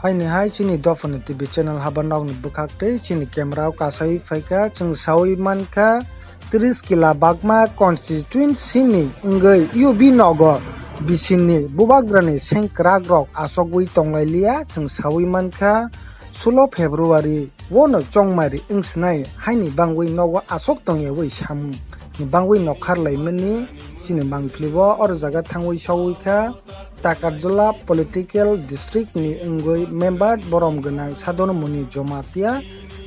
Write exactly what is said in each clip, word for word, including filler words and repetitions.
Haini hai chini dophani T V channel haba nokni bwkhak tei chini camera o kasai phaikha, chwng sawi mankha tris kila Bagma constituency ni wngwi U B Nagar bisingni bubagrani sengkrak rok asogwi tonglailiya, chwng sawi mankha sulo February o no chongmari wngsinai haini bangwi nogo asok tongyawi samung ni bangwi nokhar laimani chini mangpili o oro jaga thangwi sogwi kha. Takarjala political district ni wngwi member borom gwnang Sadhanu Muni Jomatia,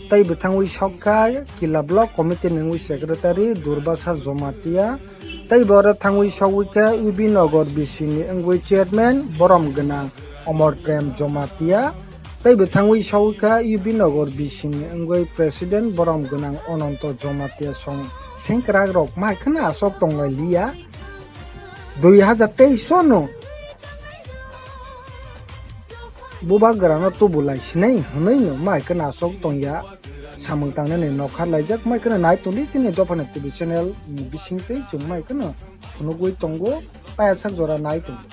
tei bo thangwi sok kha Kila Block Committee ni wngwi secretary Durbasa Jomatia, tei bo oro thangwi sogwi kha U B Nagar B C ni wngwi chairman borom gwnang Omor Prem Jomatia, tei bo thangwi sogwi kha U B Nagar B C ni wngwi president borom gwnang Ononto Jomatia song sengkrak rok mai kheno asok tonglai liya. Dui hazar teis no bubagrano tubulai sinai hwnwi no mai kheno asok tongya. Samung tangnani nokhar laijak mai kheno nai tongdi chini dophani T V channel ni bising tei chwng mai kheno phunugwi tongo, payasak jora nai tongo.